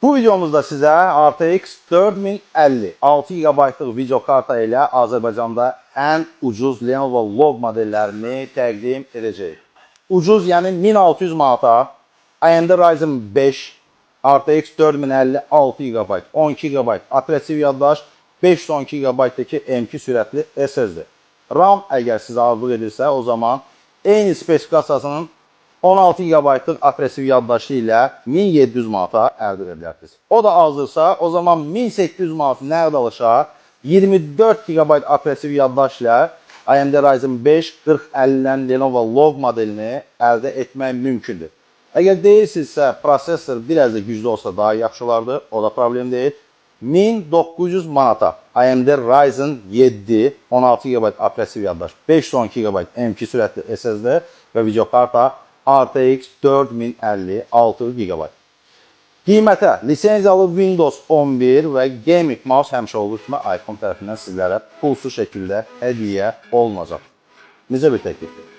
Bu videomuzda sizə RTX 4050 6 GB-lıq video karta ilə Azərbaycanda ən ucuz Lenovo LOQ modellərini təqdim edəcəyik. Ucuz, yəni 1600 manata AMD Ryzen 5 RTX 4050 6 GB, 12 GB operativ yaddaş, 512 GB-dakı M2 sürətli SSD. RAM əgər sizə azlıq edirsə, o zaman eyni spesifikasiyasının 16 GB-lıq operativ yaddaşı ilə 1700 manata əldə edə bilərsiniz. O da azdırsa, o zaman 1800 manat nəqd alışa 24 GB operativ yaddaş ilə AMD Ryzen 5 4050-dən Lenovo LOQ modelini əldə etmək mümkündür. Əgər deyirsinizsə, prosesor biraz da güclü olsa daha yaxşı olardı, o da problem deyil. 1900 manata AMD Ryzen 7 16 GB operativ yaddaş, 512 GB M2 sürətli SSD və videokarta RTX 4050 6 GB. Qiymətə lisenziyalı Windows 11 və Gaming Mouse həmişə olduğu kimi iPhone tərəfindən sizlərə pulsuz şəkildə hədiyyə olunacaq. Necə bir təklifdir?